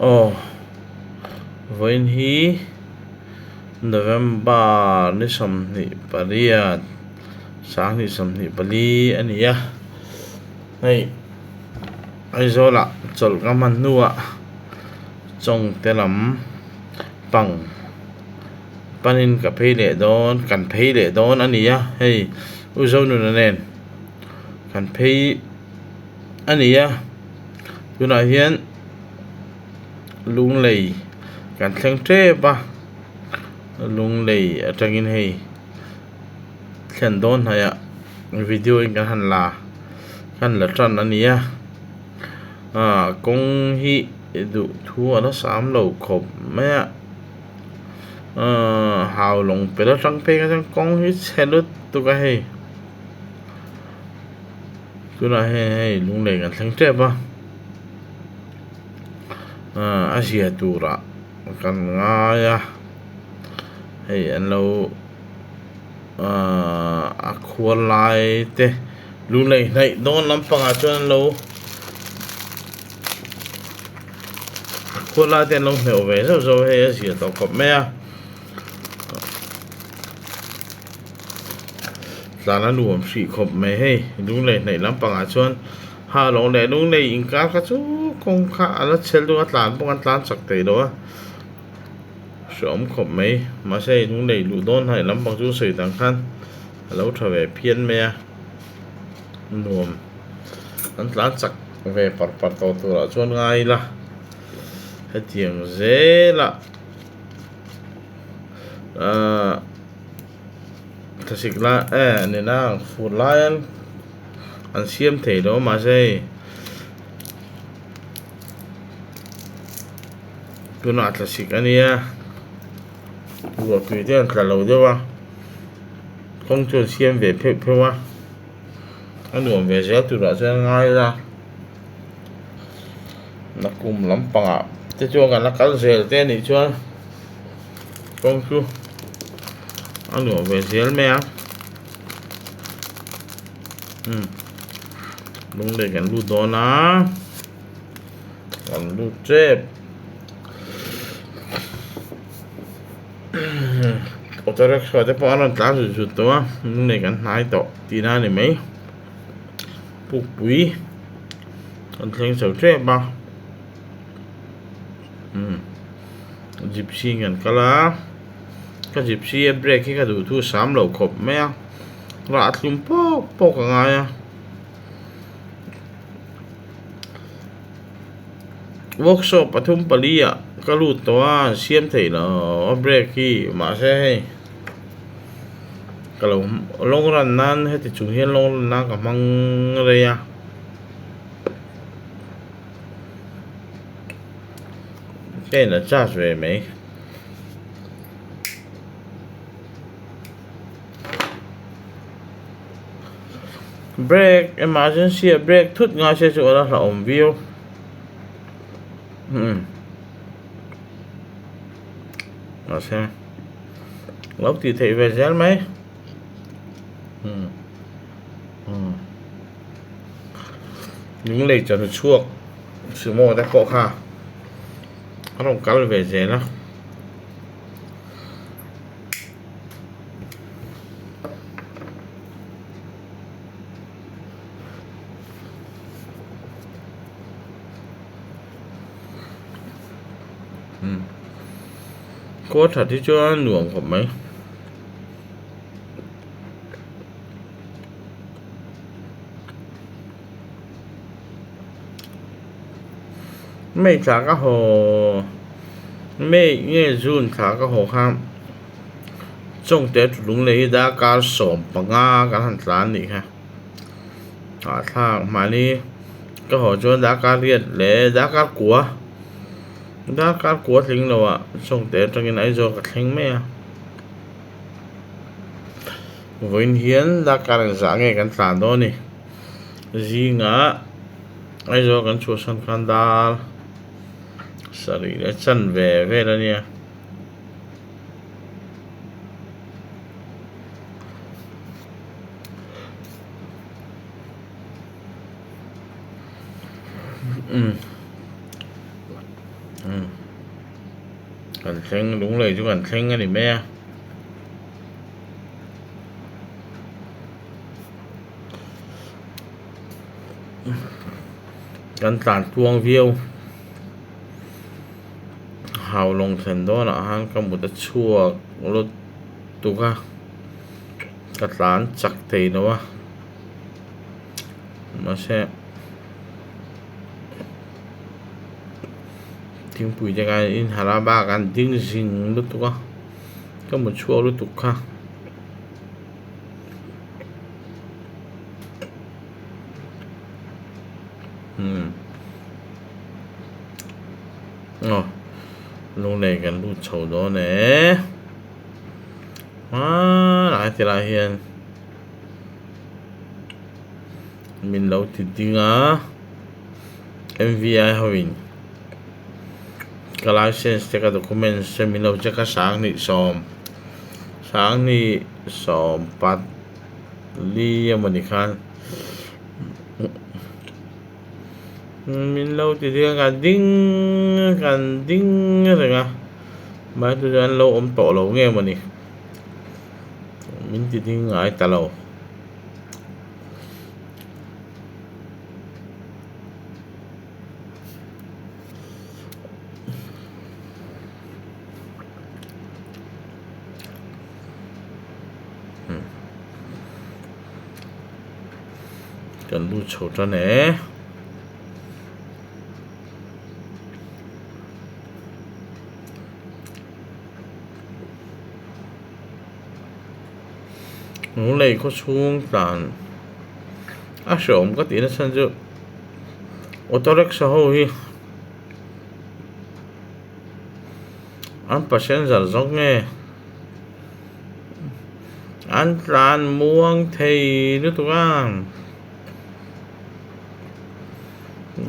Aw vawiin hi November ni 28 2024 a ni a hei Aizawl ah chawlh ka hman hnuah Chawngte lam pang panin ka phei leh dawn kan phei leh dawn a ni a hei U Zonuna nen kan phei a ni a tunah hian lunglei kan thleng tep a lunglei atangin hei thlen dawn hnaihah video in kan han la kan la tan a ni a ah kawng hi duh thu a la sam lo khawp mai a ahh hau lawng pel atang phei kha chuan kawng hi chhe lutuk a hei. Tunah hian hei lunglei kan thleng tep a ahh a zia turah kan ngai a hei an lo ahh a khuar lai te lunglei hnaih dawn lampangah chuan an lo a khuar lai te an lo hneuh ve zauh zauh a hei a zia tawh khawp mai a. Tlan a nuam hrih khawp mai hei lunglei hnaih lampangah chuan ha lawng leh lunglei inkar kha chu kawng kha a la chhel deuh a tlan pawh an tlan chak thei lo a hreawm khawp mai mahse hei lunglei luh dawn hnaih lampang chu sawi dang khan a lo tha ve phian mai a nuam an tlan chak ve par par tawh turah chuan ngai ila hetiang zelah. Ahh thlasik lai eh ni nang fur lai an an siam thei lo mahse hei tunah thlasik a nia ruahtui te an tla lo deuh a kawng chu an siam ve pheuh pheuh a a nuam ve zel turah chuan a ngai a nakum lampangah te chuan kan la kal zel te anih chuan kawng chu a nuam ve zel mai a umm lunglei kan lut dawn a kan lut tep auto rickshaw te pawh an rawn tlan zut zut tawh a lunglei kan hnai tawh tihna a ni mai. Pukpui an thleng chho tep a umm gypsy in kan kal a ka gypsy a brake hi ka duh thu sam lo khawp mai a rah thlum pawk pawk a ngai a workshop pathum pali ah ka lut tawh a an siam theih loh a brake hi mahse hei. Ka lo long run nan heti chung hian long run nan ka hmang rei a. Ka in adjust ve mai. Brake emergency a brake thut ngai se chu a la hlauhawm viau. Umm. Mahse. Lo tih theih ve zel mai. Umm umm Lunglei chawhnu chhuak sumo te pawh kha a rawn kal ve zel a. Umm Khua that hi chuan nuam khawp mai. May thla ka haw May nge June thla ka haw khan Chawngte Lunglei hi darkar 15 kan han tlan nih kha. Hahthlak mahni ka haw chuan darkar riat leh darkar kua darkar kua tling lo ah Chawngte atangin Aizawl ka thleng mai a vawiin hian darkar engzah nge kan tlan dawn a ni zingah Aizawl kan chhuahsan khan dar sarih leh chanve vel a nia. Umm kan thleng lunglei chu kan thleng a ni mai a. Kan tlan tluang viau haulawng thlen dawnah khan ka mut a chhuak lutuk a ka tlan chak thei lo a mahse thingpui te khan in harh a bak an ding zing lutuk a ka mut chhuak lutuk kha. Umm aw lunglei kan lut chho dawn e hmanah heti lai hian min lo ti ding a M V I ho in ka license te ka documents te min lo check a sanghnih sawm sanghnih sawm pat li emawni khan min lo ti ding a kan ding kan ding reng a mahse chu an lo awm tawh lo nge mawni min ti ding ngai ta lo. Kan lut chho tan e. Lunglei khaw chhung tlan a hreawm ka tih nasa chu auto rickshaw ho hi an passenger zawk nge an tlan muang thei lutuk a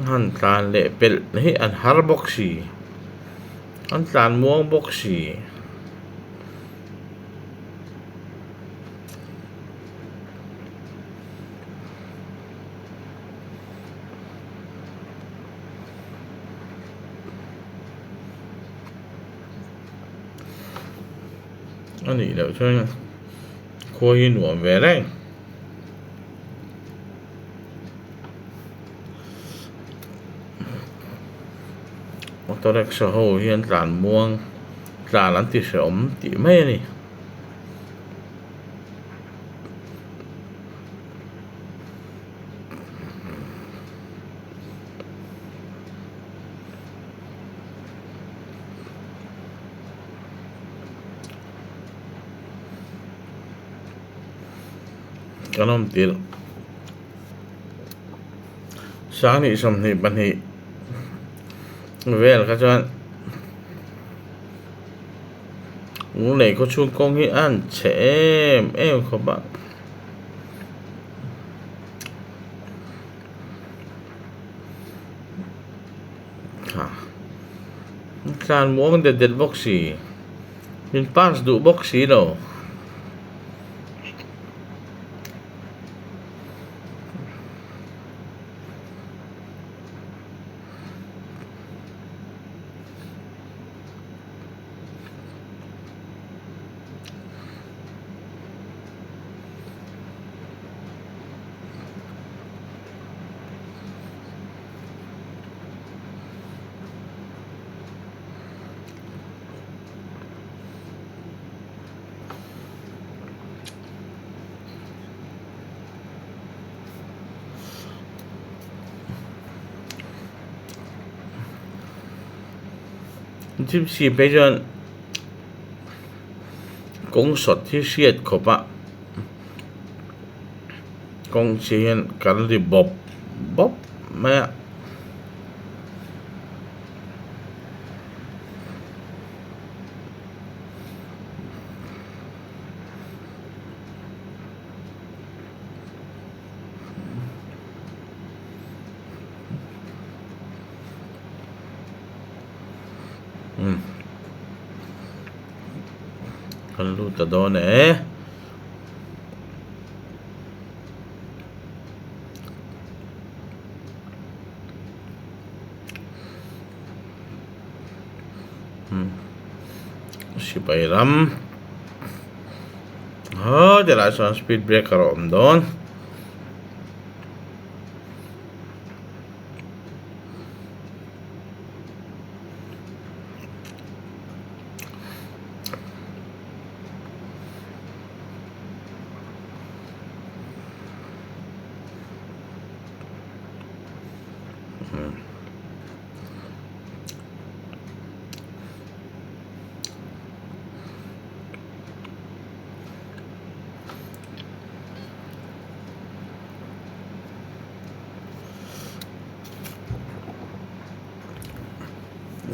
han tlan leh pelh hi an har bawk si an tlan muang bawk si. A nih loh chuan khua hi nuam ve reng. Auto rickshaw ho hian tlan muang tlan an ti hrehawm tih mai a ni. Kan awm tirh sanghnih 22 vel kha chuan lunglei khaw chhung kawng hi a han chhe em em khawp a. Tlan muang det det bawk si min pass duh bawk si lo. Gypsy phei chuan kawng sawt hi hriat khawp a kawng chi hian kan ri bawp bawp mai a. Umm kan lut ta dawn e. Sipai ram haw ti lai sawn speed breaker a awm dawn.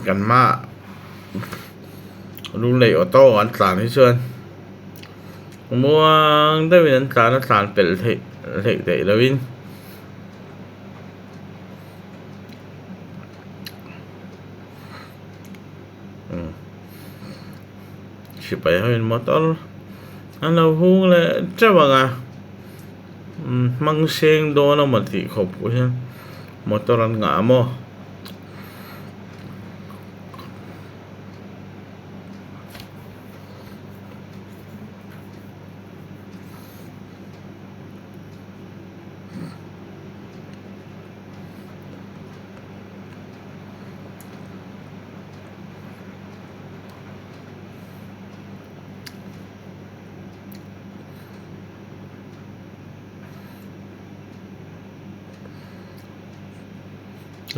Kan hmaah lunglei auto an tlan hi chuan muang deuhin an tlan a tlan pelh theih hleih theih lohin. Sipai ho in motor an lo hung leh teuh ang a hmang seng dawn emaw tih khawp pawh hian motor an ngah maw.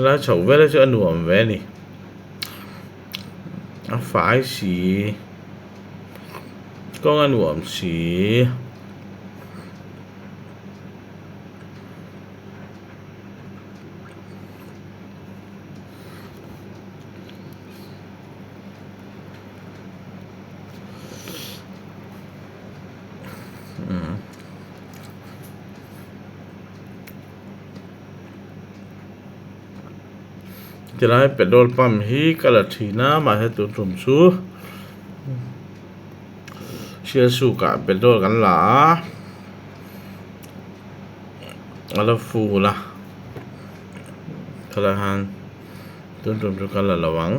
Helai chhoh vel hi chu a nuam ve a ni a fai si kawng a nuam si. Tilai petrol pump hi ka la thin a mahse tun tum chu sialsuk ah petrol kan la a a la full a khalai han tun tum chu ka la lo ang.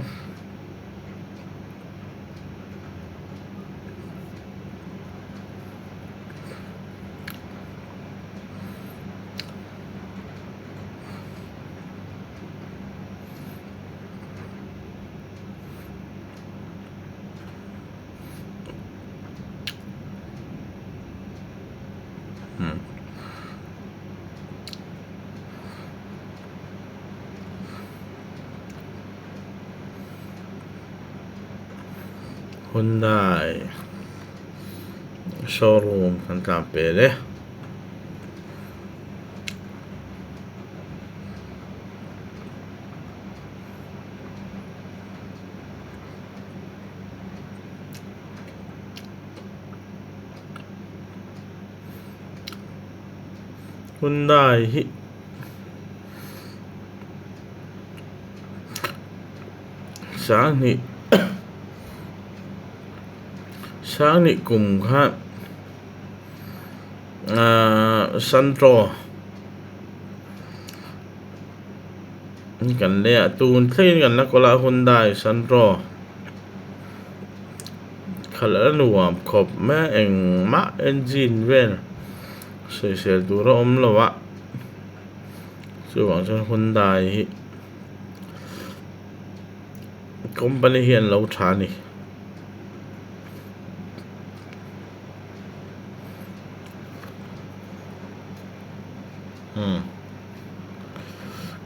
Hyundai showroom kan tlan pel e. Hyundai hi sanghnih sanghnih kum kha ahh santro kan lei a tun thlengin kan la kawl a Hyundai santro khalh a nuam khawp mai a engmah engine vel sawisel tur a awm lo a chuvang chuan Hyundai hi company hi an lo tha a ni. Umm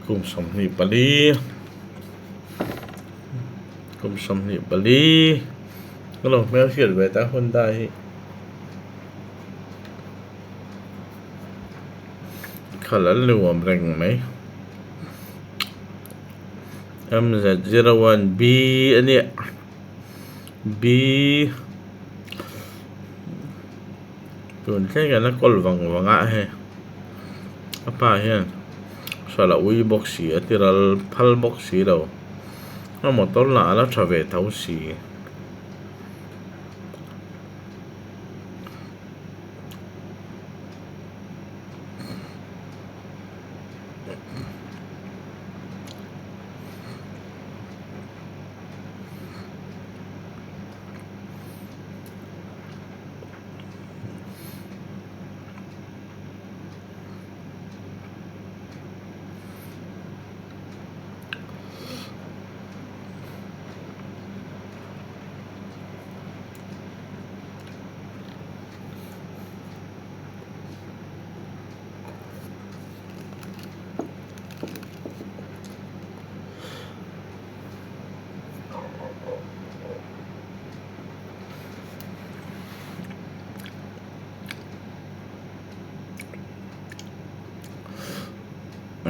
kum 24 kum 24 ka lo hmelhriat ve ta Hyundai hi khalh an nuam reng mai M Z zero one B a nia B. Tun thleng hian a kawl vang vang a hei a pa hian hral a ui bawk si a ti ral phal bawk si lo a motor lah a la tha ve tho si.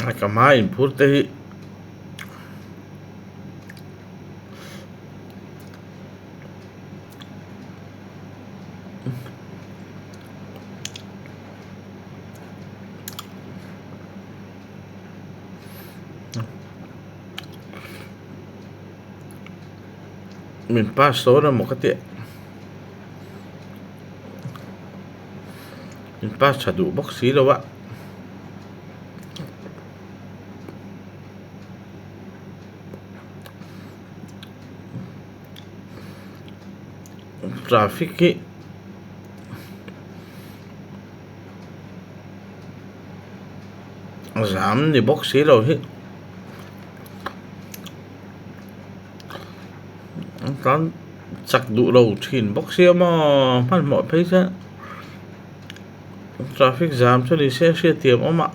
Ka hma inphur te hi Min pass dawn emaw ka tih min pass tha duh bawk si lo a. Traffic hi zam ni bawk si lo hi an tlan chak duh lo thin bawk sia maw hmanhmawh phei chuan traffic jam chu ni se hriat thiam awm a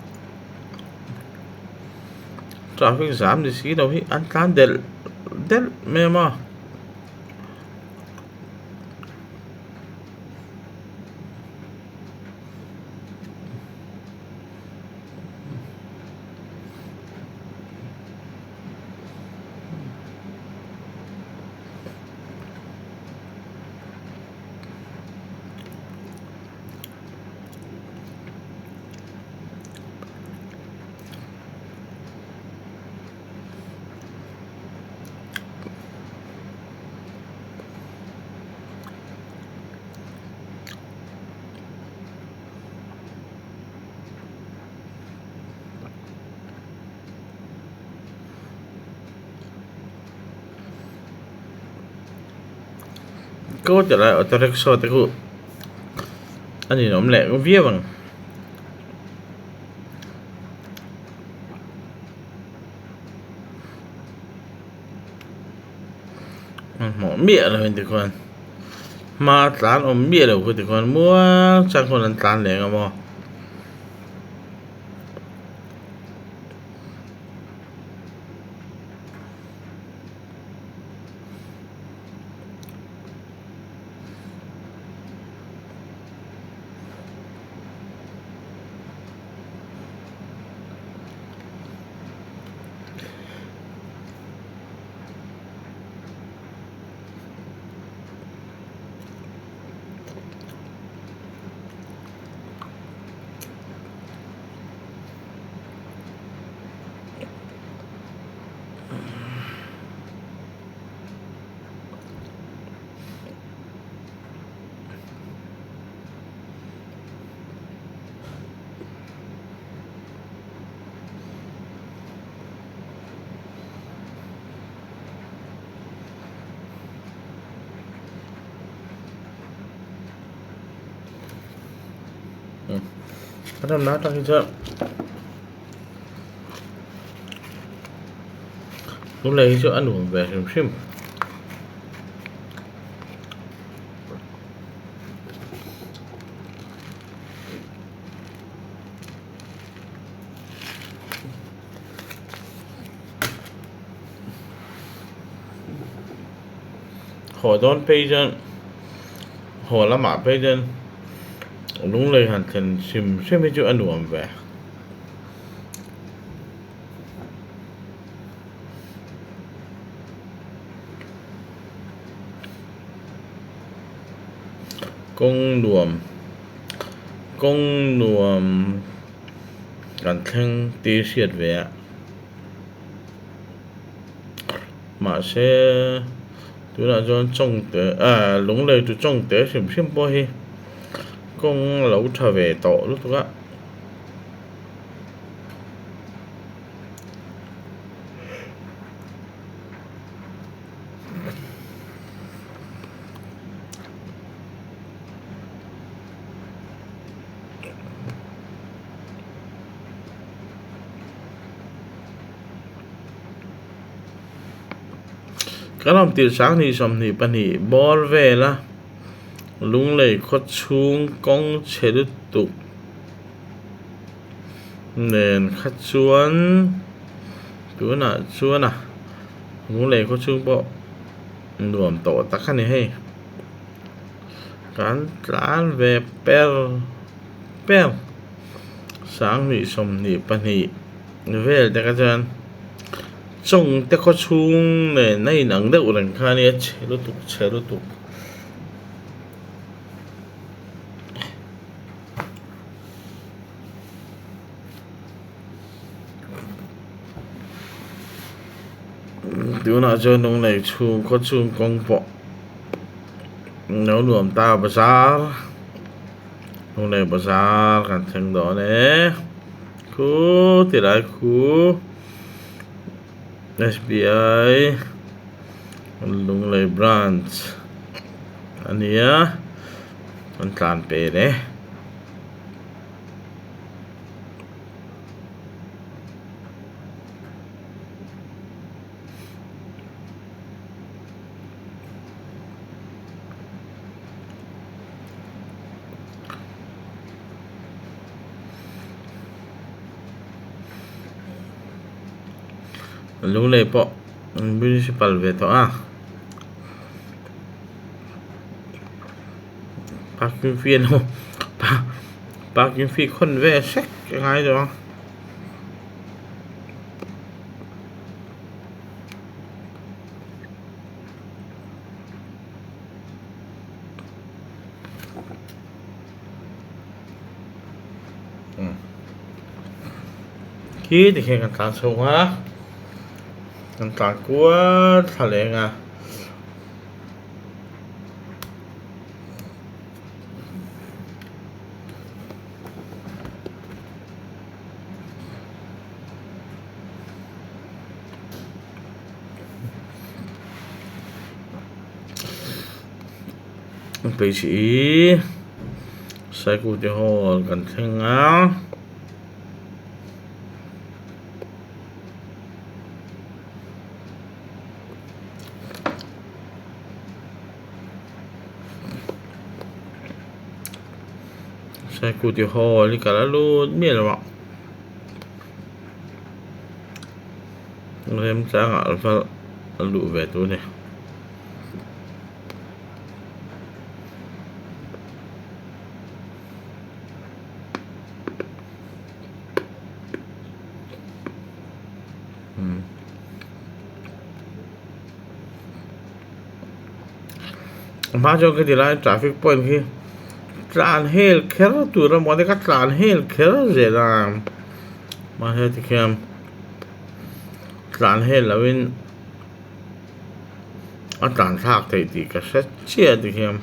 traffic jam ni si lo hi an tlan delh delh mai a maw. Ko ti lai auto rickshaw te khu a ninawm leh viau ang. Hmanhmawh miah lo in tikhuan hma tlan awm miah lo khu tikhuan muang chang khawn an tlan leh ang a maw. A ram lai tak hi chuan lunglei hi chu a nuam ve hrim hrim. Haw dawn phei chuan haw lamah phei chuan lunglei han thlen hrim hrim hi chu a nuam ve. Kawng nuam kawng nuam kan thleng tih hriat ve a mahse tunah chuan chawngte ah lunglei tu chawngte hrim hrim pawh hi kawng a lo tha ve tawh lutuk a. Kan awm tirh sanghnih 22 bawr vela lunglei khaw chhung kawng chhe lutuk nen kha chuan tunah chuan a lunglei khaw chhung pawh nuam tawh tak a ni hei kan tlan ve per per 2022. Vel te kha chuan Chawngte khaw chhung nen a inang deuh reng kha a nia chhe lutuk chhe lutuk. Tunah chuan Lunglei chhung khaw chhung kawng pawh lo nuam ta bazar Lunglei bazar kan thleng dawn e. Khu ti lai khu S_B_I Lunglei branch a nia an tlan pel e. Lunglei pawh municipal ve tawh a parking fee an parking fee khawn vel hrek a ngai tawh a. Khi tikhian kan tlan chhung a kan tlan kual thla leng a. Hmeichhe hi Saikuti hall kan thleng a. Saikuti hall hi ka la lut miah lo a remchangah a luh ve tur a ni. A hma chuan ka ti lai traffic point hi tlan hel kher tur a maw ka tlan hel kher zel a mahse tikhian tlan hel lo in. A tlan thlak theih tih ka hre chiah ti hian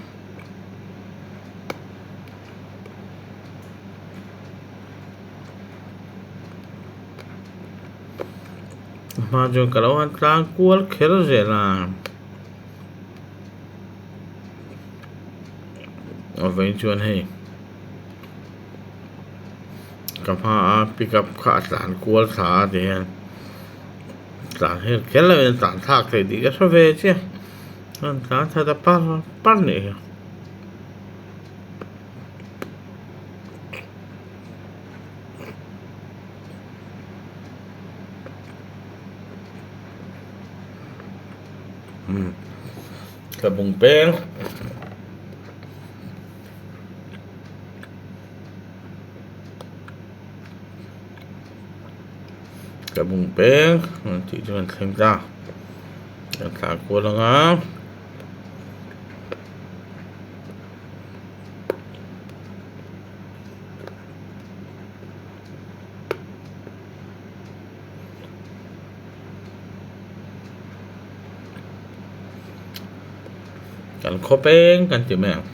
a hma chuan ka lo han tlang kual kher zel a a vei chuan hei ka hmaa pickup kha a tlan kual thla a ti hian. Tlan hel kher lo in tlan thlak theih tih ka hre ve chiah a tlan thla ta par par nih hi. Tlabung peng. Ka bung peng an tih chu kan thleng ta kan thlah kual ang a kan khaw peng kan ti mai ang.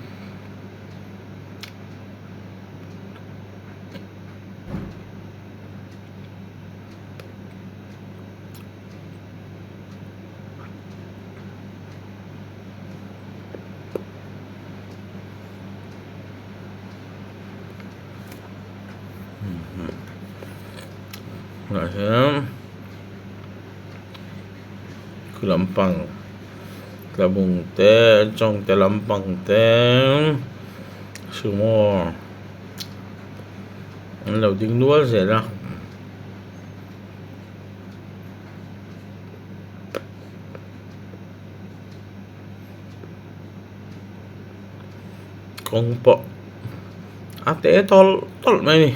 Tunah hian khu lampang tlabung te chawngte lampang te sumo. An lo ding nual zel a. Kawng pawh a te tawlh tawlh mai a ni.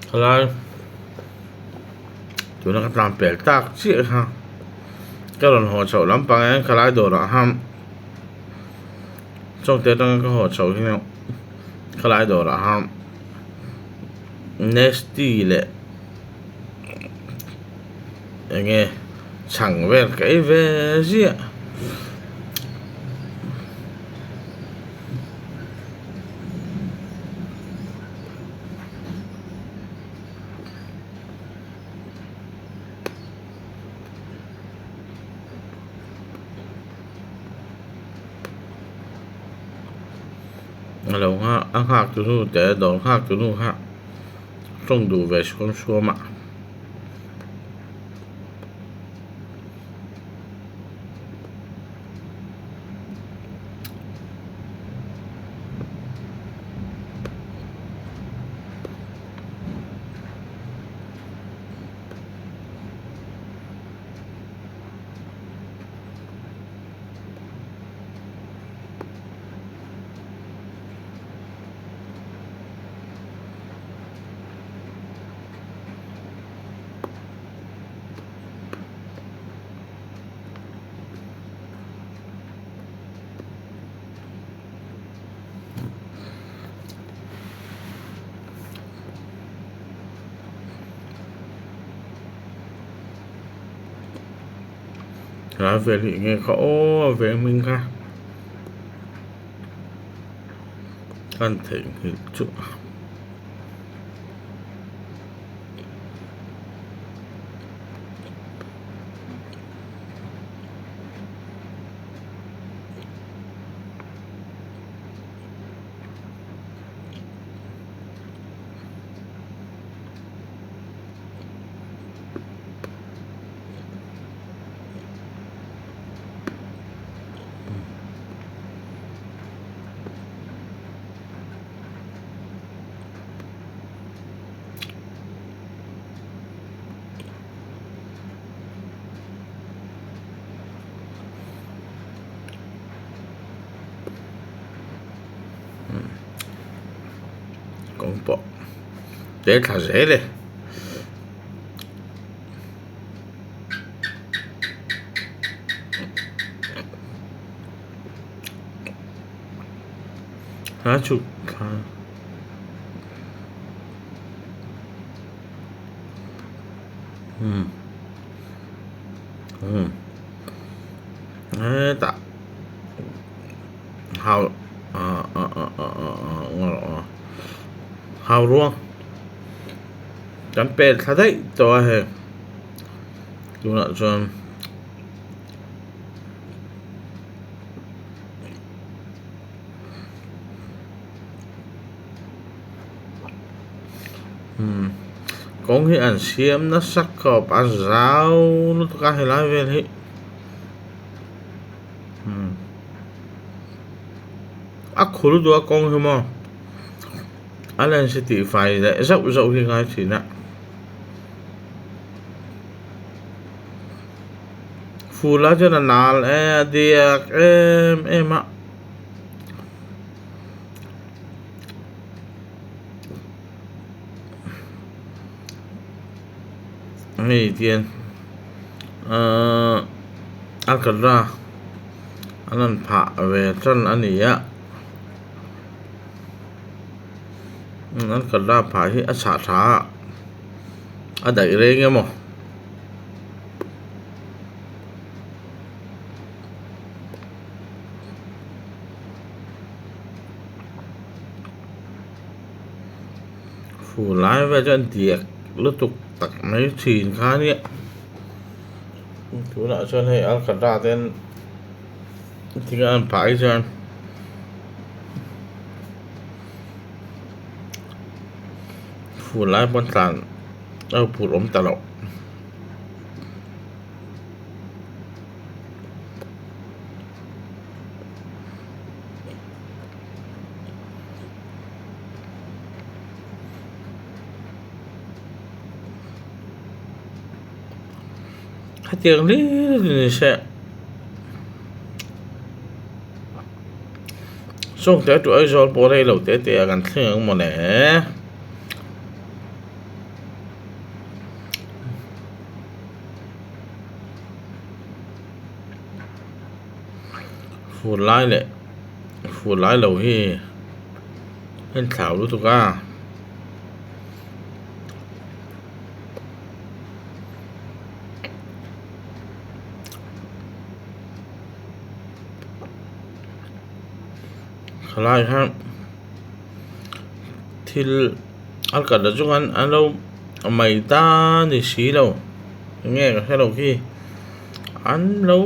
Khalai tuna ka tlan pel tak chiah kha ka rawn haw chhoh lampang hian khalai dawrah khan chawngte atanga ka haw chhoh hian khalai dawrah khan nestea leh eng nge chhang vel ka ei ve ziah. A lo nghak a nghak tu hnu te dawr nghak tu hnu kha tawng duh ve suam suam a. Tlai vel hi enge kha aw a veng hming kha kan theihnghilh chu. Kawng pawh te thla zel e. A chhuk thla. Umm umm hetah hau ah ah ah ah hau ruang kan pel thla daih tawh a hei tunah chuan. Umm kawng hi an siam nasa khawp a zau lutuk a helai vel hi umm a khul duh a kawng hi maw a lens hi tih fai leh zauh zauh hi a ngai thin a fur lai chuan a nal e a diak em em a. Hei tian ahh a kawt a an rawn phah ve tan a ni a an kawt a phah hi a chhah tha a a daih reng emaw. Fur lai vel chuan diak lutuk tak mai thin kha ania tunah chuan hei alkatra ten thing an phah hi chuan fur lai pawn tlan a phur awm ta loh. Hetiang hlir ni se Sawngte tu Aizawl pawh rei lo te te ah kan thleng ang mawle. Fur lai leh fur lai lo hi a inthlau lutuk a. Khalai kha thil a kal a chuan an lo mai ta ni si lo eng nge ka hre lo khi an lo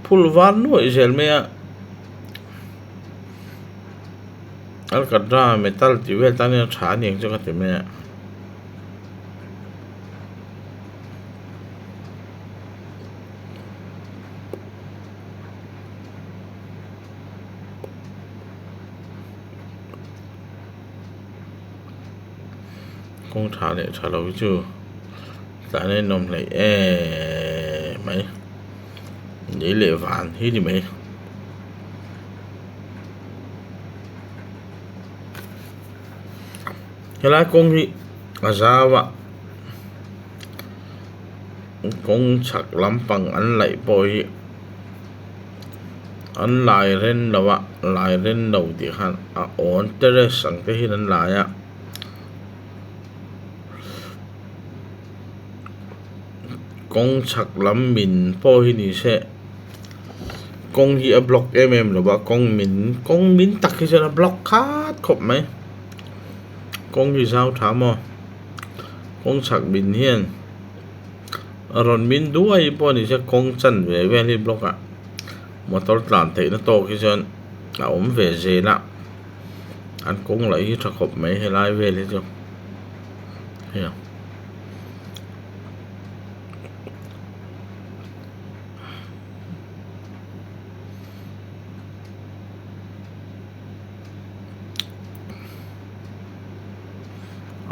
phul var nuaih zel mai a alkatra metal tih vel tan hian a tha aniang chu ka ti mai a. Kawng tha leh tha lo hi chu tlan a inawm hleih em mai lei leh van hi ni mai helai kawng hi a zau a. Kawng chhak lampang an laih pawh hi an lai ren lo a lai ren lo tih khan a awn terrace ang te hian an lai a kawng chhak lam min pawh hi ni se kawng hi a block em em lo a kawng min kawng min tak hi chuan a block khat khawp mai kawng hi zau tha maw. Kawng chhak min hian a rawn min duai pawh ni se kawng chan ve vel hi block ah motor tlan theihna tawk hi chuan a awm ve zel a an kawng lah hi tha khawp mai helai vel hi chu hei ang.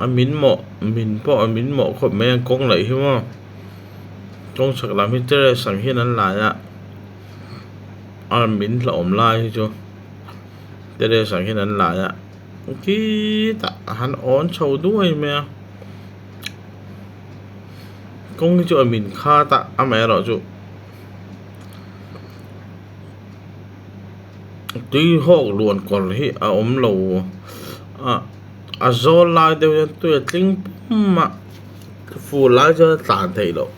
A min mawh min pawh a min mawh khawp mai a kawng laih hi maw kawng chhak lam hi terrace ang hian an lai a a min hlauhawm lai hi chu terrace ang hian an lai a khitah a han awn chho duai mai a kawng hi chu a min khat a amaherawh chu tui hawk luan kawr hi a awm lo a a zawl lai deuh hian tui a tling pum a fur lai chuan a tlan theih loh.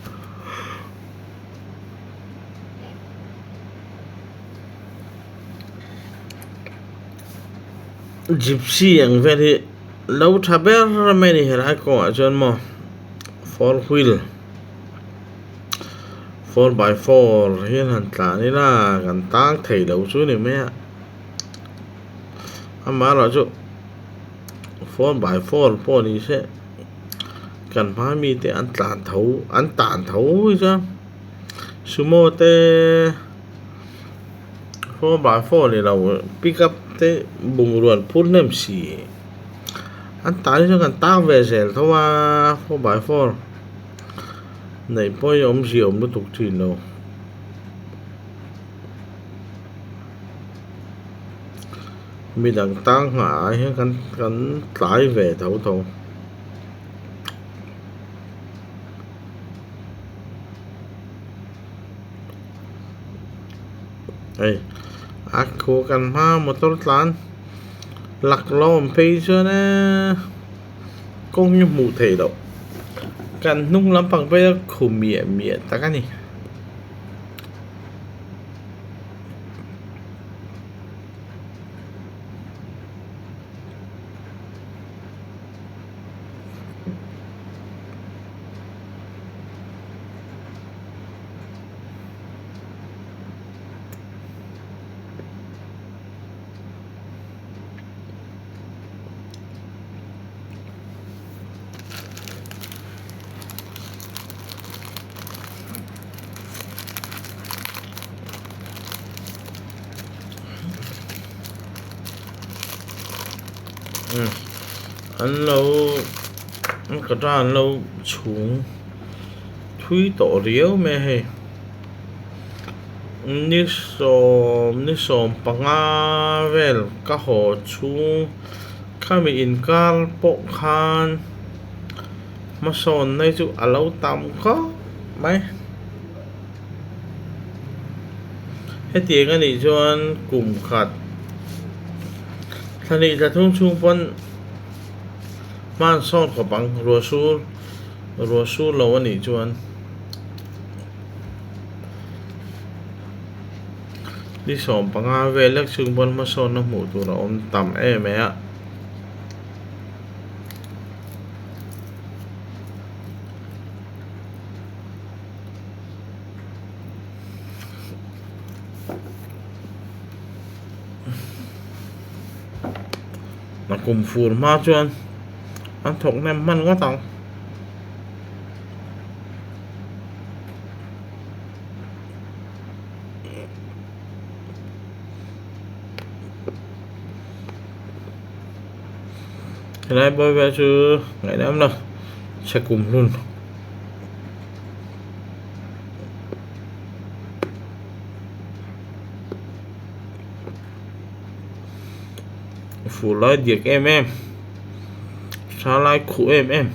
Gypsy ang vel hi lo tha ber mai a ni helai kawngah chuan maw four wheel 4x4 hian han tlan ila kan tang thei lo chu ni mai a amaherawhchu 4x4 pawh ni se kan hma mite an tlan tho an tan tho hi chuan sumo te 4x4 ni lo pickup te bungrua an phur hnem si an tan hi chuan kan tang ve zel tho a 4x4. Neih pawh hi awmzia awm lutuk thin lo. Midang tang nghah ah hian kan kan tlai ve tho tho. Hei a khu kan hma motor tlan laklawm phei chuan eee. Kawng hi hmuh theih loh kan hnung lampang phei a khu miah miah tak a ni. An lo an kawta an lo chhung thui tawh riau mai a hei ni sawm ni sawm panga vel ka haw chhung. Khami inkar pawh khan hmasawnna hi chu a lo tam khawp mai. Hetiang a nih chuan kum khat thla hnih thla thum chhung pawn hman sawn khawp ang ruah sur ruah sur lo a nih chuan. Ni 15 vel lek chhung pawn hmasawnna hmuh tur a awm tam em em a. A kum fur hma chuan an thawk hnem hman ngawt ang. Helai bawr vel chu ngaihnawm lo chhe kum hlun. Fur lai diak em em tha lai khuh em em.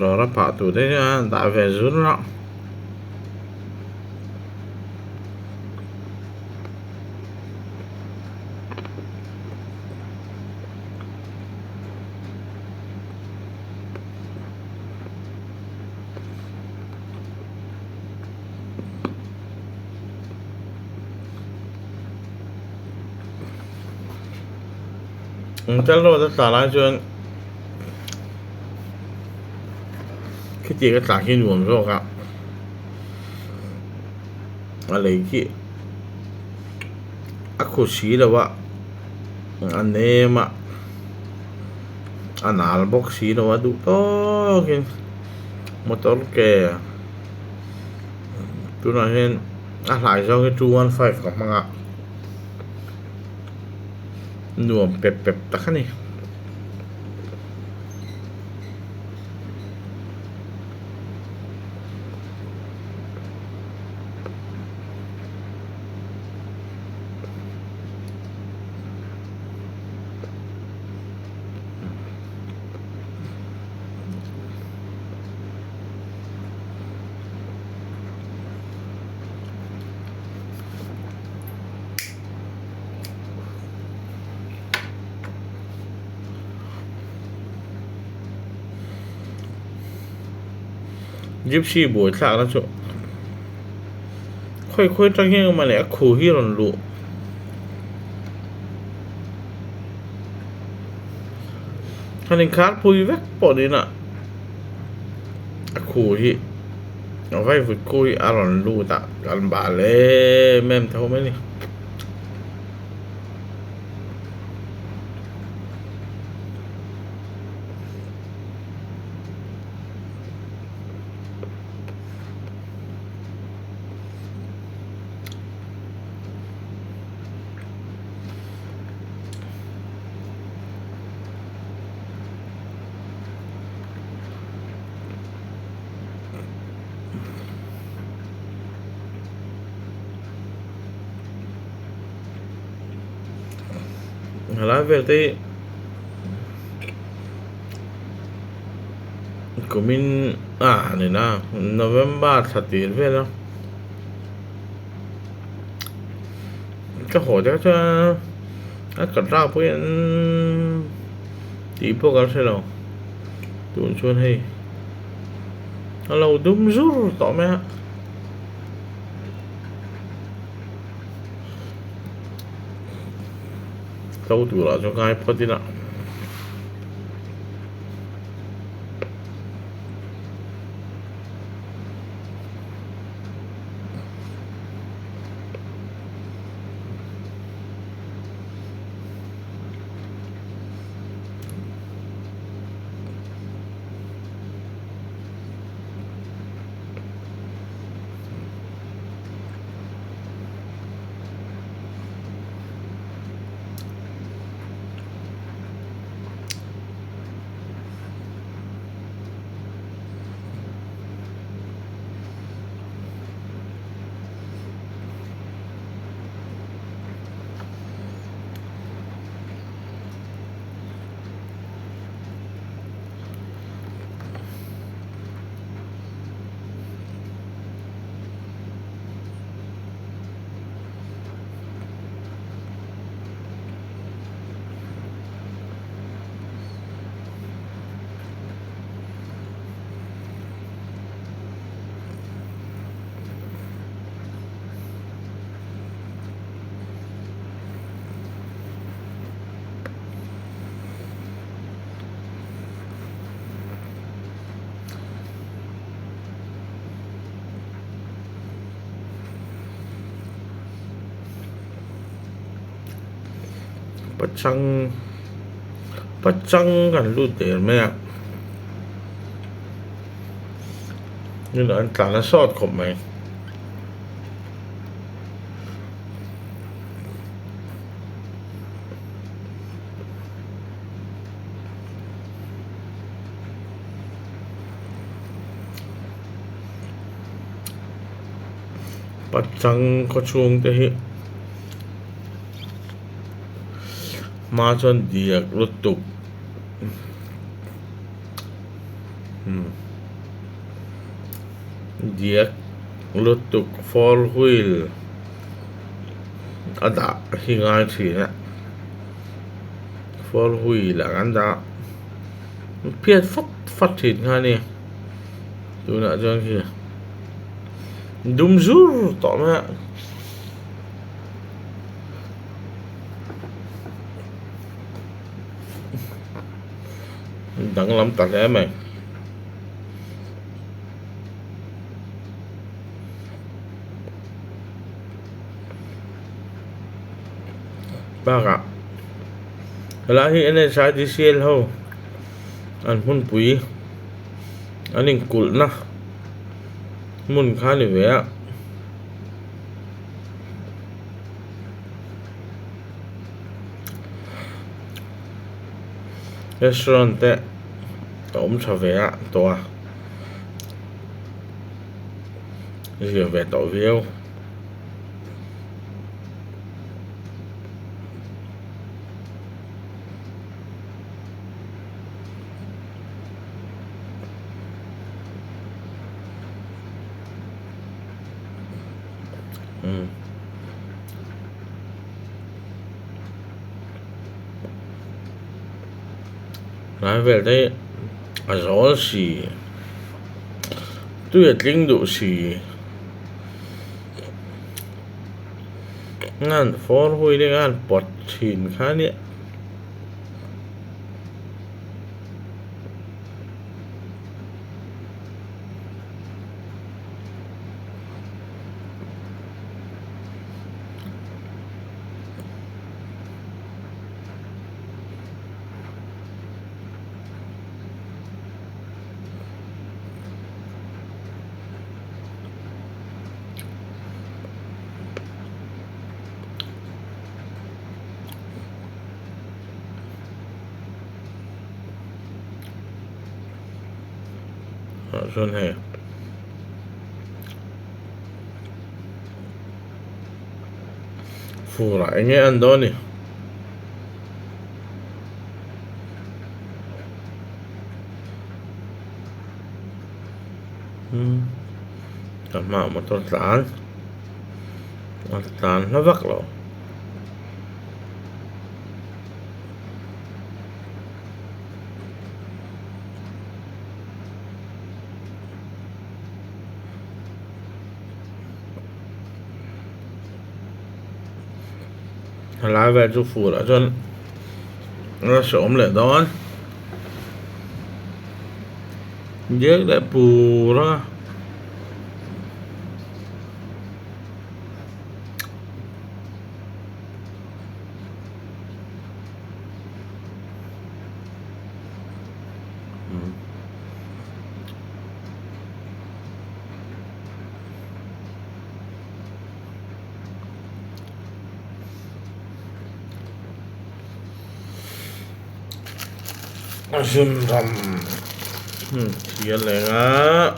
Rawra phah tur te hian dah ve zur a. Tel rawt a tla lai chuan khitiang a tla khi nuam zawk a a lei khi a khu si lo a a nem a a nal bawk si lo a duh tawkin motor ke tunah hian a hlai zawng hi 215 ka hmang a nuam pep pep tak a ni. Gypsy buai thlak na chu khawi khawi atang hian emaw leh a khu hi a rawn luh han inkhar phui vek pawh ni ila a khu hi a vaivut khu hi a rawn lut a kan bal em em tho mai a ni. Helai vel te hi kumin ah ni na November thla tir vel a ka haw deuh chuan a kat rap pawh hian tih pawh ka la hre lo tun chuan hei a lo dum zur tawh mai a. Tlo turah chuan ngai phawt ila. Pachang pachang kan lut der mai a tunah an tlan a sawt khawp mai. Pachang khaw chhung te hi hma chuan diak lutuk umm diak lutuk four wheel a dah hi ngai thin a four wheel ah kan dah phiat fat fat thin kha a ni tunah chuan khi dum zur tawh mai a. Danglam ta hle mai. Bakah helai hi N_H_I_D_C_L ho an hmunpui an inkulhna hmun kha a ni ve a. Restaurant te a awm tha ve a tawh a zir ve tawh viau. Tlai vel te hi a zawl si tui a tling duh si ngan four wheel hi khan pawt thin kha nia. Ah chuan hei fur ah eng nge a en dawn a ni. Umm ka hmaah motor tlan a tlan hla vak lo. Helai vel chu fur ah chuan nasa awm leh dawn diak leh pur a. Zun ram thil eng a.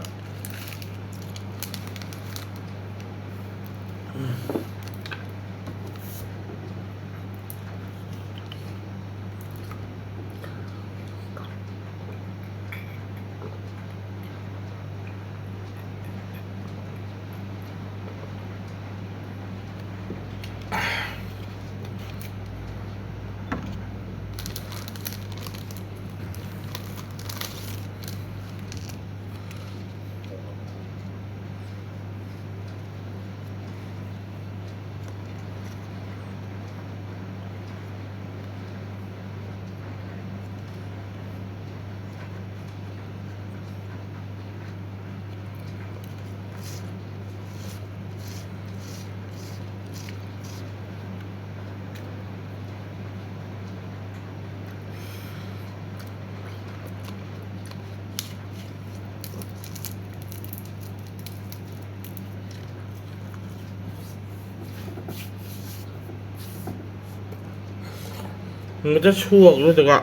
Mut a chhuak lutuk a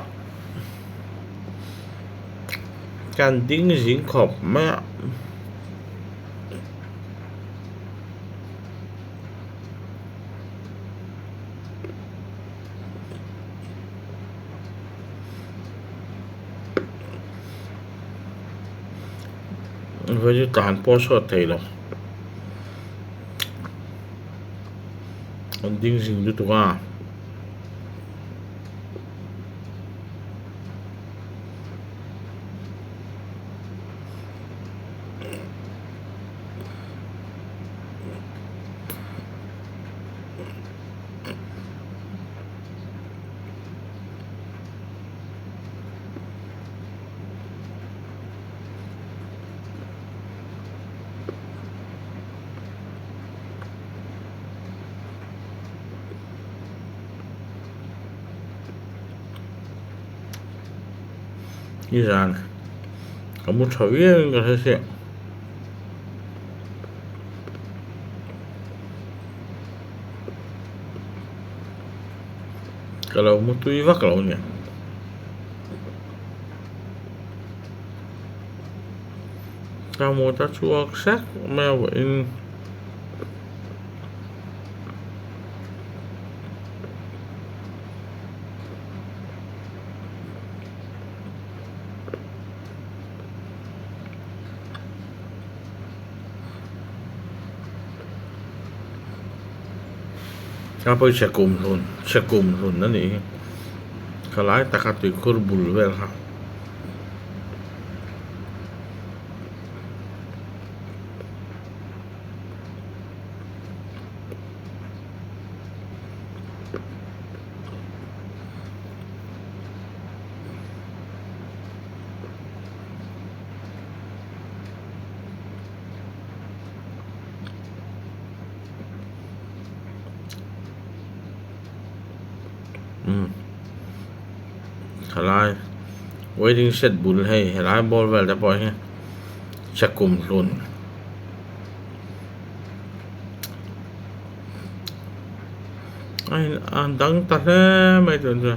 kan ding zing khawp mai a. Vawi chu tlan pawh a chhuat thei lo an ding zing lutuk a. Nizan ka mu tha viau in ka hre chiah. Ka lo mu tui vak lo nia. Ka mut a chhuak sek mai a vawiin. A pawisa kum hlun chhe kum hlun a nih hi thalai taka tuikhur bul vel kha. Umm thalai waiting shed bul hei helai bawr vel te pawh hi chakum hlun. A in a dang ta hle mai tun chu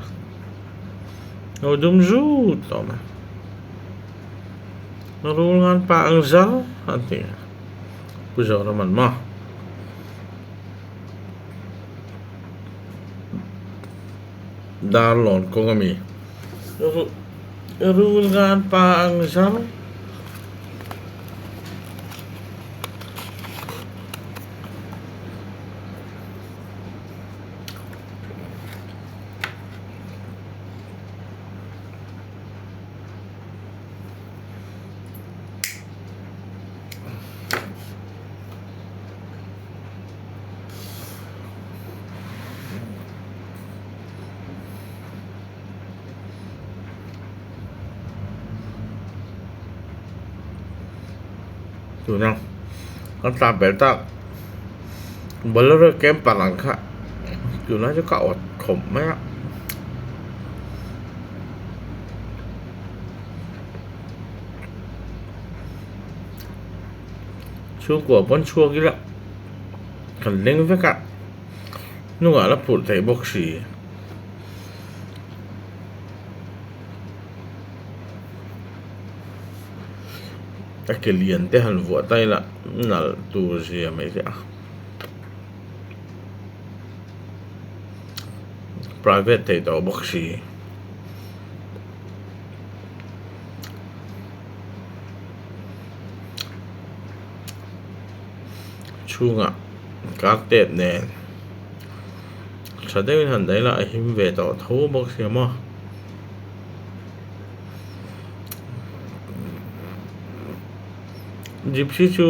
lo dum zut tawh mai rul ngan pa ang zar an ti a pu Zoraman maw. Darlawn kawng ami rul ngan pa ang zar. Tuna kan tlan pel tak bolero camper ang kha tunah chu ka awt khawp mai a. Chhungkua pawn chhuak ila kan leng vek a hnungah la phurh theih bawk si. A ke lian te han vuah ta ila nalh tur zia mai te a private theih tawh bawk si. Chhungah carpet nen tha deuhin han daih ila a him ve tawh tho bawk sia maw. Gypsy chu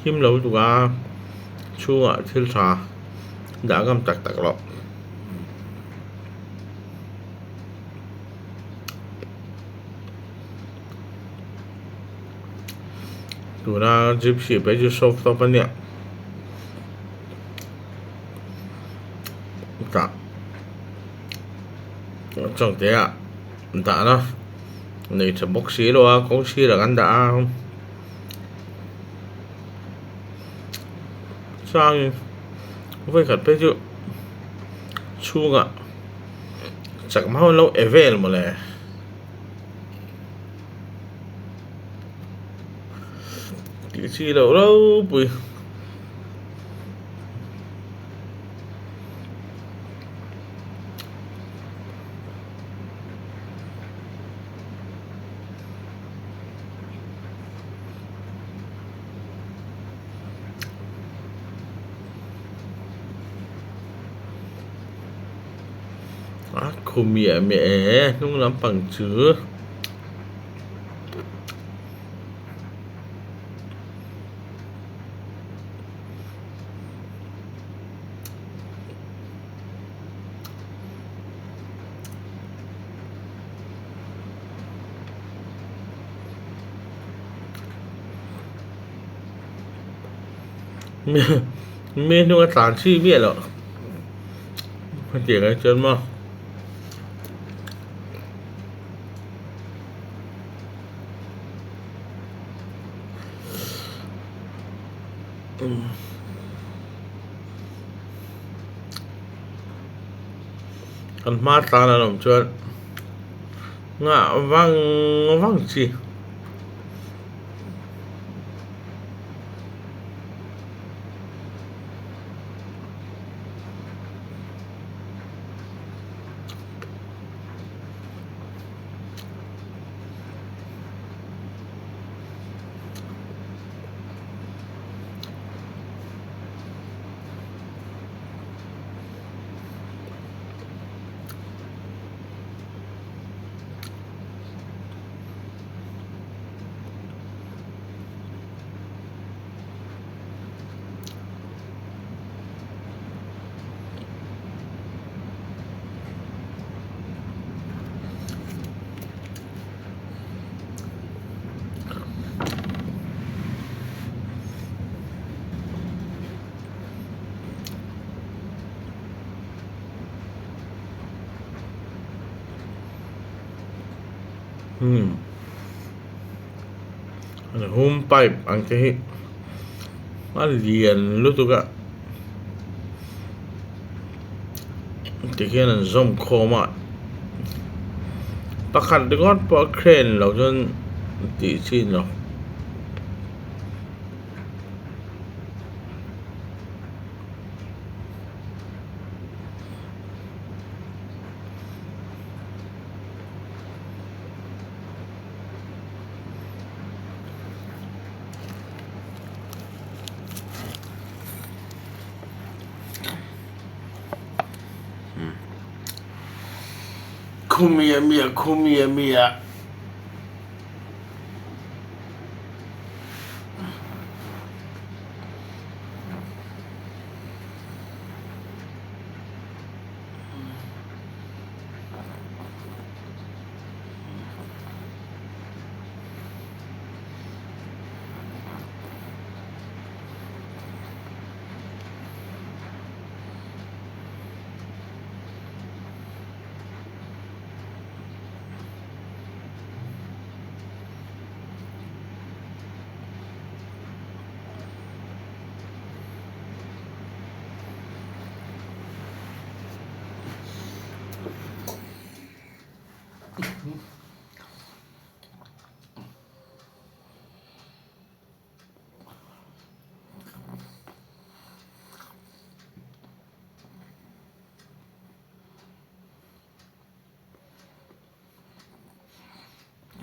him lo lutuk a chhungah thil tha dah ngam tak tak loh. Tuna gypsy phei chu soft top a nia tah chawngte ah dahna nei tha bawk si lo a kawng sirah kan dah a changin vawikhat phei chu chhungah. Chakma ho an lo e vel mawle. Tih chi loh ropui. A khu miah miah e hnung lampang chu. Mi hnung a tlan chhi miah loh hetiang ah chuan maw. Kan hma tlan an awm chuan nghah vang vang chi. Hmm hum pipe ang te hi a lian lutuk a tikhian an zawm khawm a pakhat ringawt pawh a crane loh chuan tih chi a ni lo. Khumiah miah khumiah miah.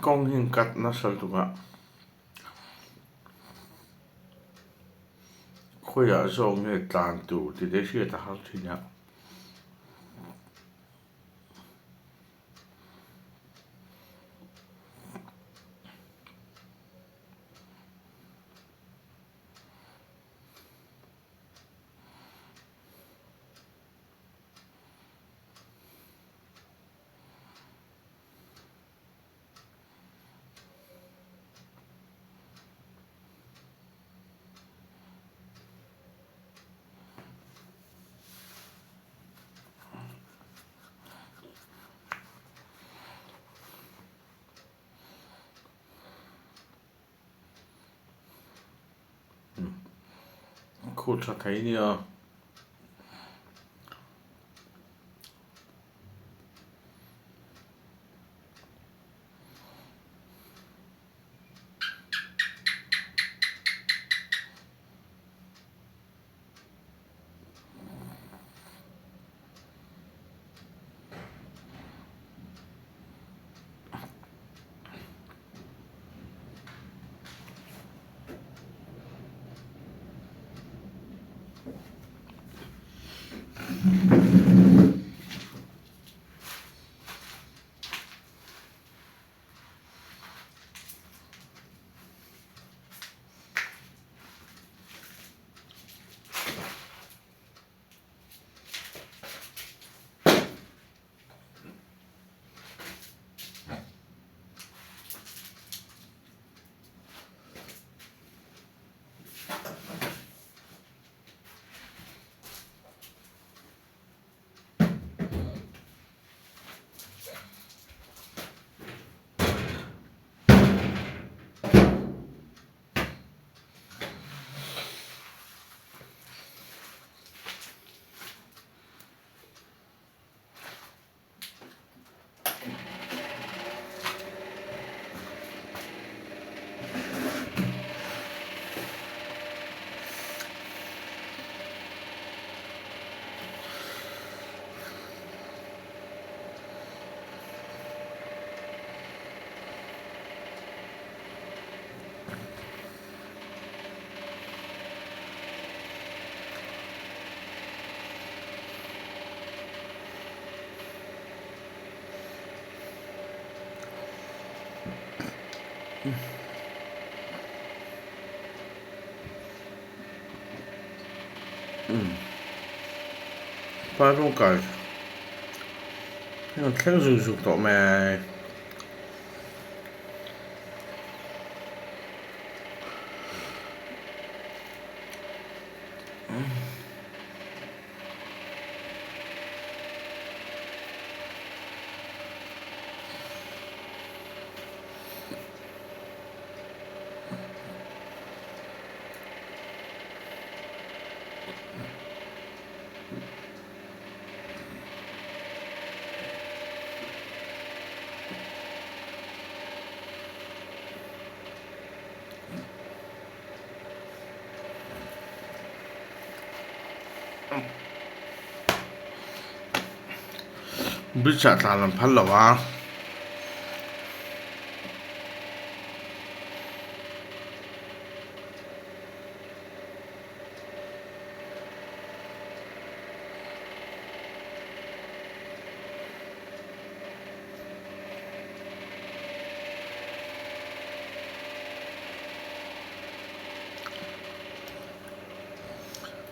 Kawng hi an cut nasa lutuk a khawiah zawk nge tlan tur tih te hriat a har thin a. Khu tha thei nia. Pa rawng kai hei an thleng zuk zuk tawh mai. Bridge ah tlan an phal lo a.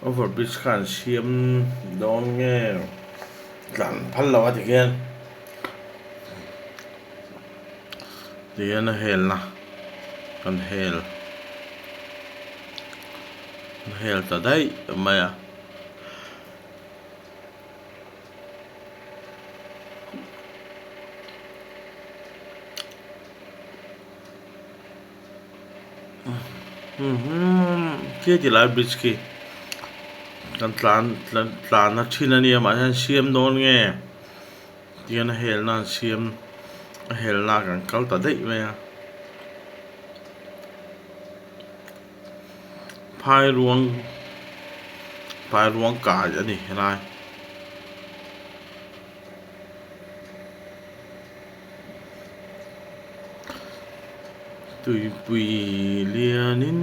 Over bridge kha an siam dawn nge tlan phal lo a tikhian tihian a helna kan hel a hel ta daih mai a. Khi ti lai bridge khi kan tlan tlan a thin a nia mahse an siam dawn nge tihian a helna an siam a helna ah kan kal ta daih mai a phai ruang phai ruang kai a ni helai. Tuipui lianin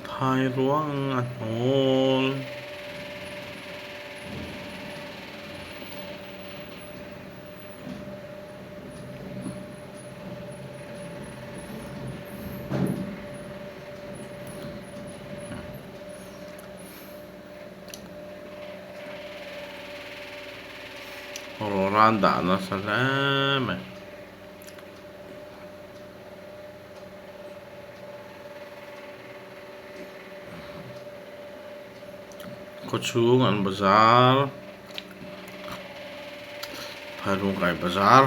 phai ruang a hnawl. Rawran dah nasa hle mai. Khawchhung an bazar Phailungkai bazar.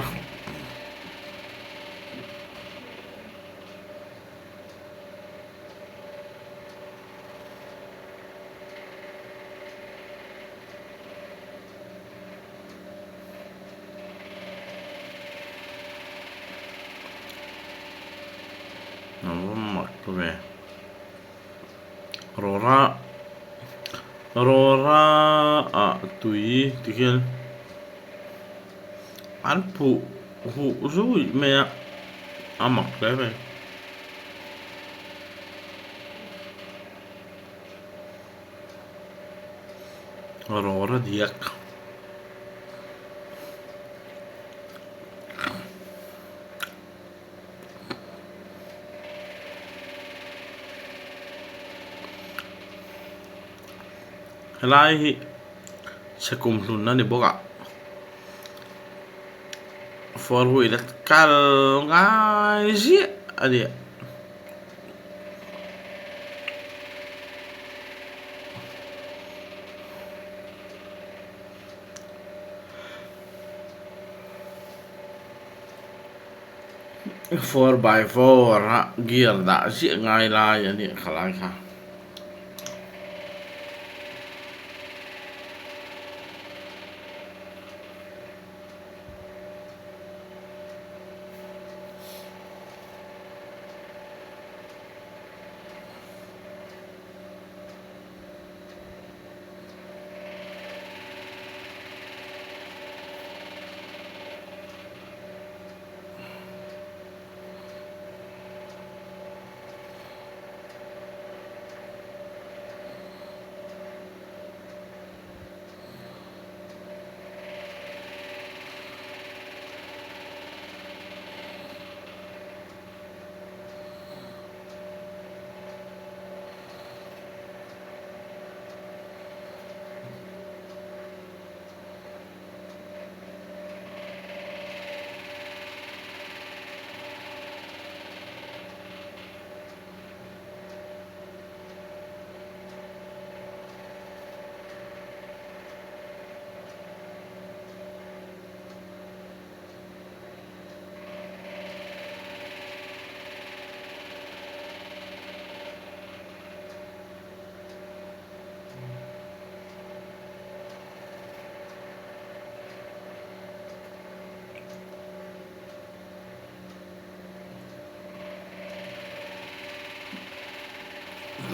Rawra rawra ah tui tikhian an phuh huh zui mai a a mak hle mai. Rawra diak. Helai hi chhe kum hlun a ni bawk a four wheel a kal ngai ziah a ni. 4x4 a gear dah ziah ngai lai a nih kha lai kha.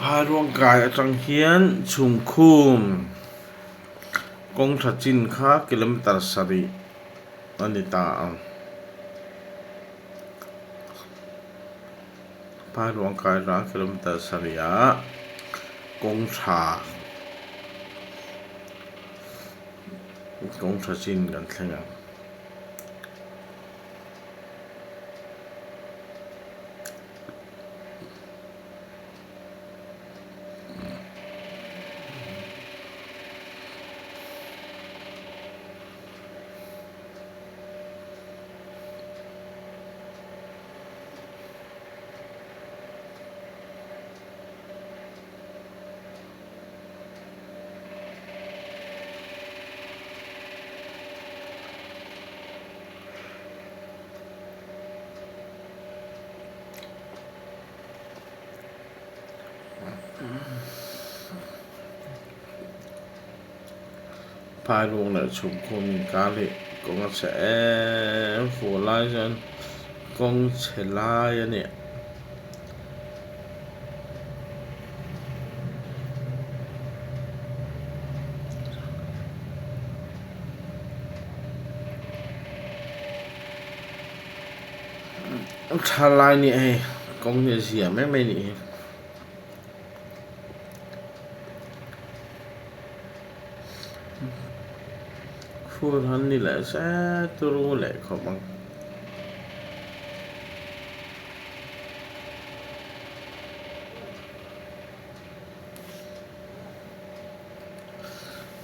Phairuangkai atang hian chhungkhum kawng tha chin kha kilometer sarih a ni ta ang. Phairuangkai atanga kilometer sarih ah kawng tha kawng tha chin kan thleng ang. Phairuang leh chhungkhum inkar hi kawng a chhe em fur lai chuan kawng chhe lai a ni. Thalai nih hei kawng hi a zia mai mai nih hi. Fur han ni leh zet turu leh khawp ang.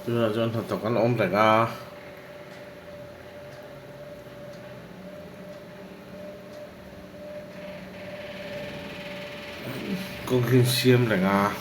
Tunah chuan hnathawk an awm reng a. Kawng hi siam reng a.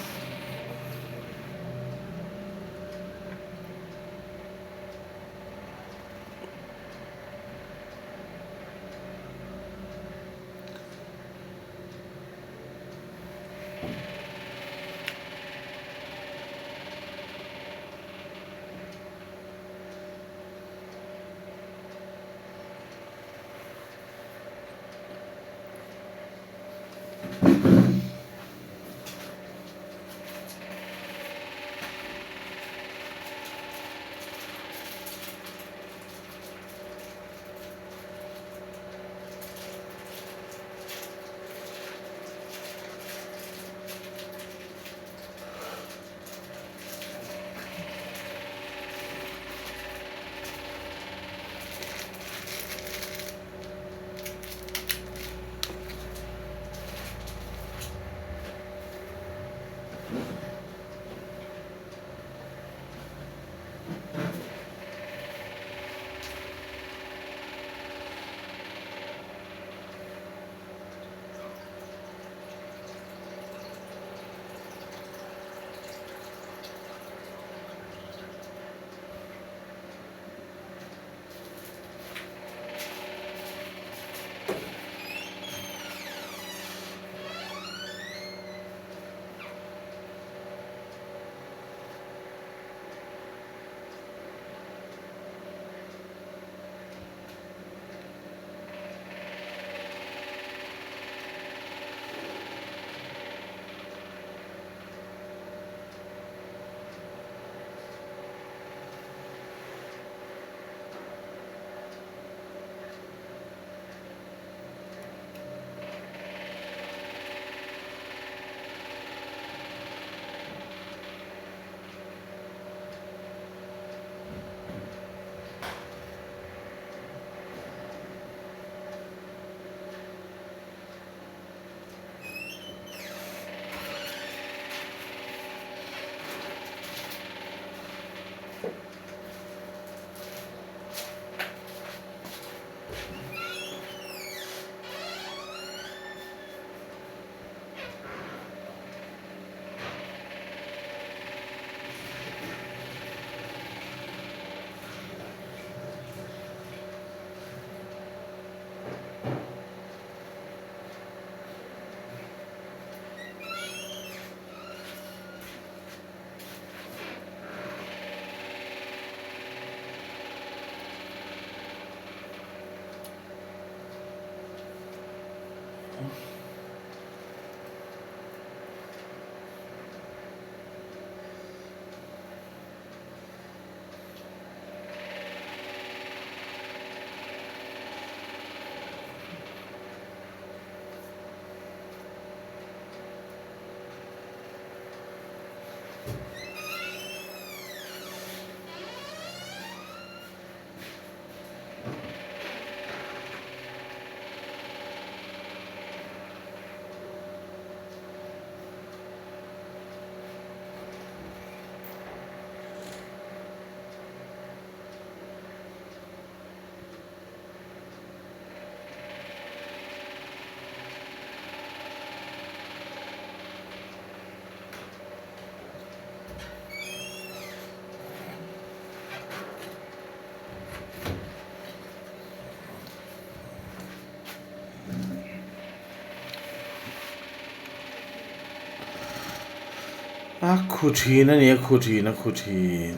A khu thin a ni a khu thin a khu thin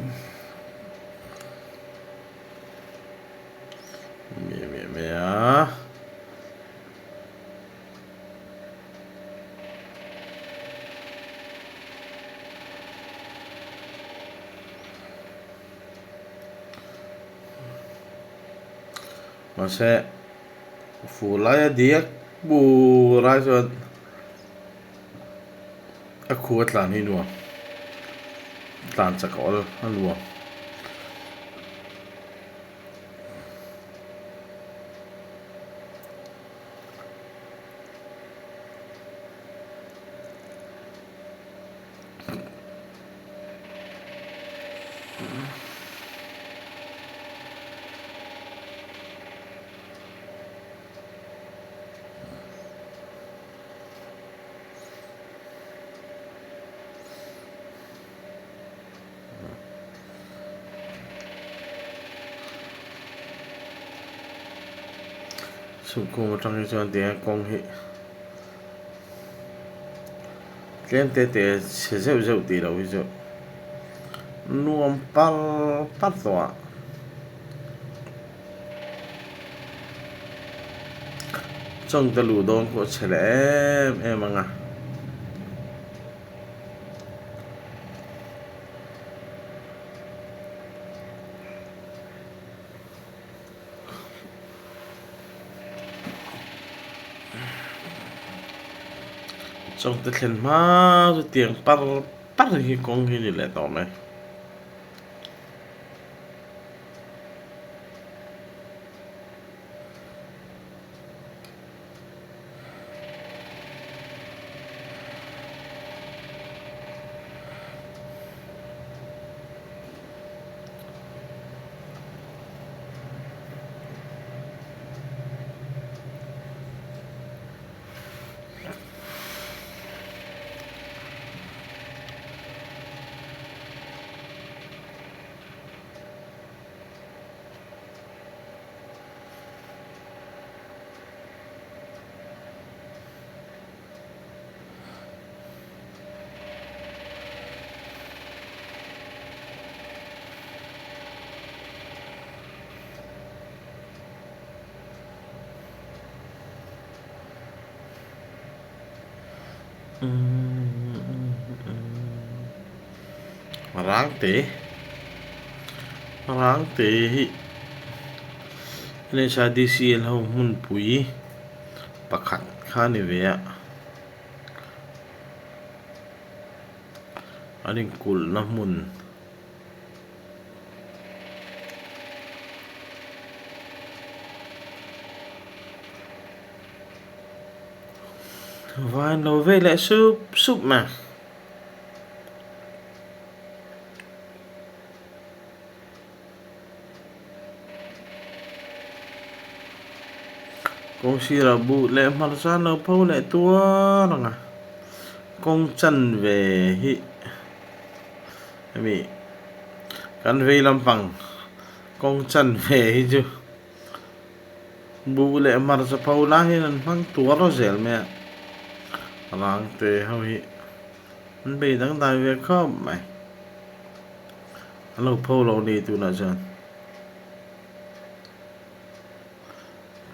miah miah mai a. Mahse fur laia diak bur ai chuan a khu a tlan hi nuam tlan chak a awl a nuam. Chhungkhum atang hi chuan tiang kawng hi tlem te te chhe zeuh zeuh tih loh hi chu nuam par par tawh a. Chawngte luh dawn pawh a chhe leh em em ang a. Chawngte thlen hma chu tiang par par hi kawng hi a ni leh tawh mai. Rangte Rangte hi NHIDCL ho hmunpui pakhat kha a ni ve a an inkulhna hmun. Van lo ve leh sup sup mai. Kawng sirah buh leh hmarcha an lo pho leh tuar ang a, kawng chanve hi hemi kan vei lampang kawng chanve hi chu Buh leh hmarcha pho lai hian an hmang tuar zel mai a, rangte ho hi an bei dangdai ve khawp mai, an lo pho lo ni tunah chuan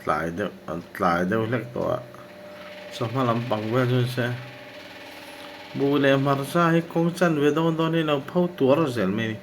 tlai deuh an tlai deuh hlek tawh a. Chawhma lampang vel chu ni se buh leh hmarcha hi kawng chanve dawn dawn hi lo pho tuar zel mai a ni.